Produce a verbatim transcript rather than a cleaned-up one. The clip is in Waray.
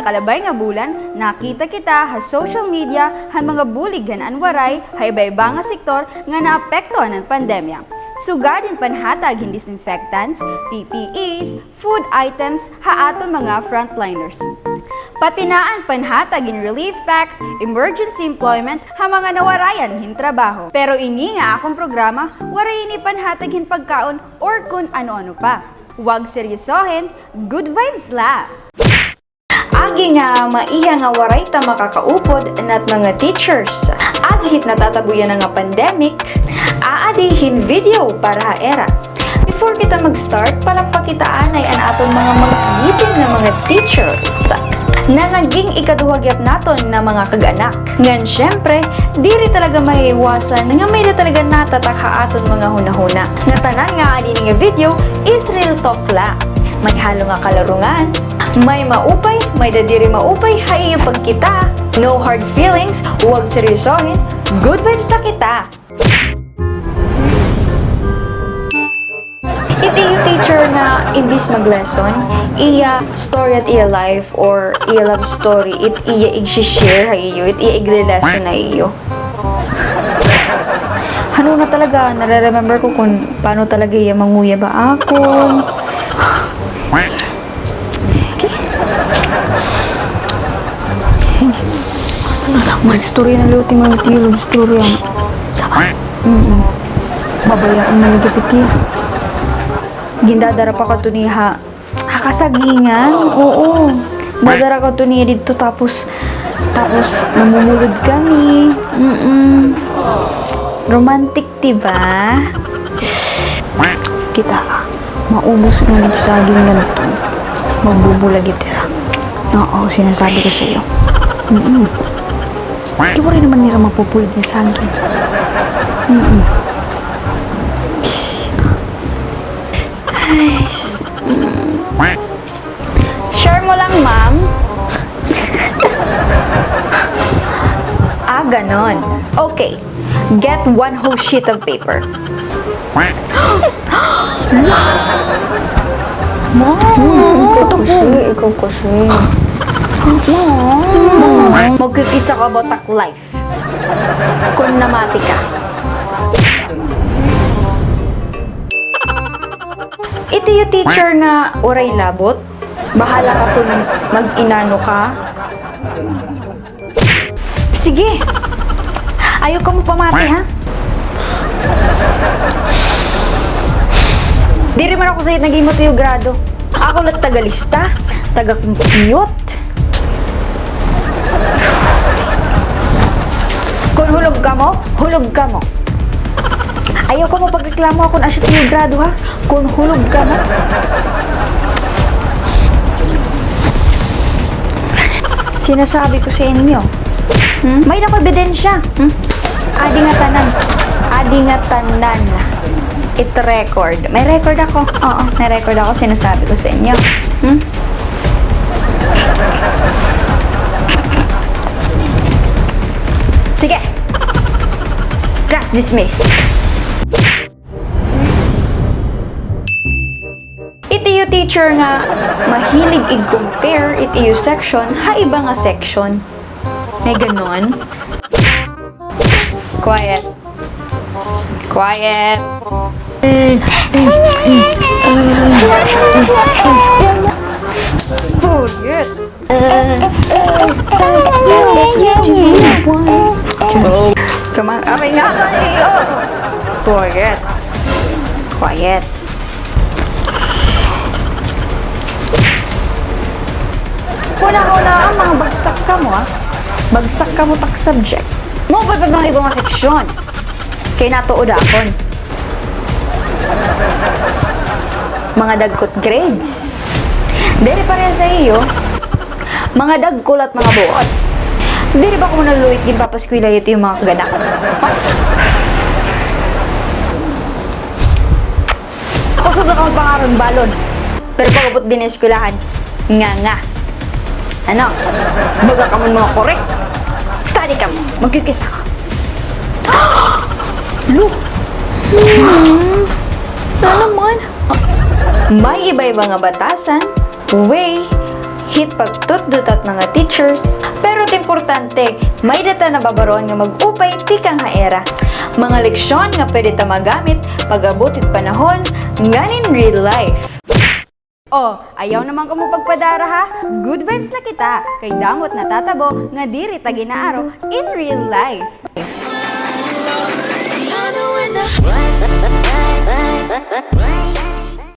Kalabay nga bulan, nakita kita ha social media han mga bulig han An Waray ha iba-iba nga sektor nga naapektuhan han pandemya. Sugad hin panhatag hin disinfectants, P P Es, food items ha aton mga frontliners. Pati na an panhatag hin relief packs, emergency employment ha mga nawarayan hin trabaho. Pero ini nga akon programa, waray ini panhatag hin pagkaon or kun ano-ano pa. Huwag seryosohin, good vibes la! Agi nga maiha nga waray ta makakaupod nat mga teachers. Agi hit natatabuyan na nga pandemic, aadi hin video para ha ira. Before kita mag-start, palakpak kita anay an aton mga magiting nga mga teachers na naging ikaduha gihap naton na mga kag-anak. Ngan syempre, diri talaga maiwasan nga may-ada talaga natatak ha aton mga hunahuna. Nga tanan nga aadi ini nga video is real talk la. May halo nga kalarungan, may maupay, may-ada diri maupay ha iyo pagkita. No hard feelings, huwag seryosohin, good vibes la kita. It iyo teacher nga imbis mag-lesson, iya story at iya life or iya love story, it iya igsi-share ha iyo, it iya igle-lesson ha iyo. Ano na talaga, nare-remember ko kung paano talaga iya manguyab ha akon. Mga istorya na liwat ni Mami Tiyo, love story an. Sa? Mm-mm. Babayaan na lagi piti. Gindadara pa kadto niya ha, ha kasagingan. Oo. Dadara kadto niya didto tapos, tapos namumulod kami. Mm-mm. Romantic. Diba? Kita, maubos nga an saging ngadto, magbubulag it ira. Oo, sinasabi ko sa iyo. Mm-mm. Di waray naman nira mapupulag nga saging. Mm-mm. Ay, s-, mm. Sure mo lang, ma'am? Ah, ganon. Okay. Get one whole sheet of paper. Ma'am! Ikaw kasi, ikaw kasi. Ma'am! Magkikisa ka ba tak life? Kun namati ka. It iyo teacher nga waray labot. Bahala ka kun mag-inano ka. Sige! Ayaw kamo pamati, ha? Diri man ako sahi nag-imo tiyo grado. Ako la tagalista, taga-compute. Kun hulog kamo, hulog kamo. Ayaw kamo pagreklamo ha akon asya tiyo grado, ha? Kun hulog kamo. Sinasabi ko sa inyo. Hmm? May-ada ko ebidensya. Hmm? Adi nga tanan. Adi nga tanan. It record. May record ako. Oo, may record ako. Sinasabi ko sa inyo. Hmm? Sige. Class dismiss. It iyo teacher nga mahilig ig-compare it iyo section ha iba nga section. May ganon? Quiet. Quiet. Quiet. Kamang aray nga sa iyo. Quiet. Quiet. Huna-hunaa, mga bagsak kamo, ha? Bagsak kamo tak subject. Maupay pa mga iba nga seksyon. Kay natuod akon. Mga dagkot grades. Diri pareha sa iyo, mga dagko la it mga buot. Diri ba kamo naluluoy it ginpapaskwela ha iyo mga kag-anak? Kusog na kamo pangaron balon. Pero pag-abot dinhi ha eskwelahan, nganga. Ano? Baga kamo mga korek. Study kamo. Magkikis ako. Lo! Hmm. Ano naman? May iba-iba nga batasan, way, hit pagtutdot at mga teachers. Pero it importante, may-ada ta nababaroan nga mag-upay tikang ha ira. Mga leksyon nga pwede ta magamit pag-abot it panahon ngan in real life. O, ayaw naman kamo pagpadara ha. Good vibes la kita, kay damo it natatabo nga diri ta gin-aaro in real life.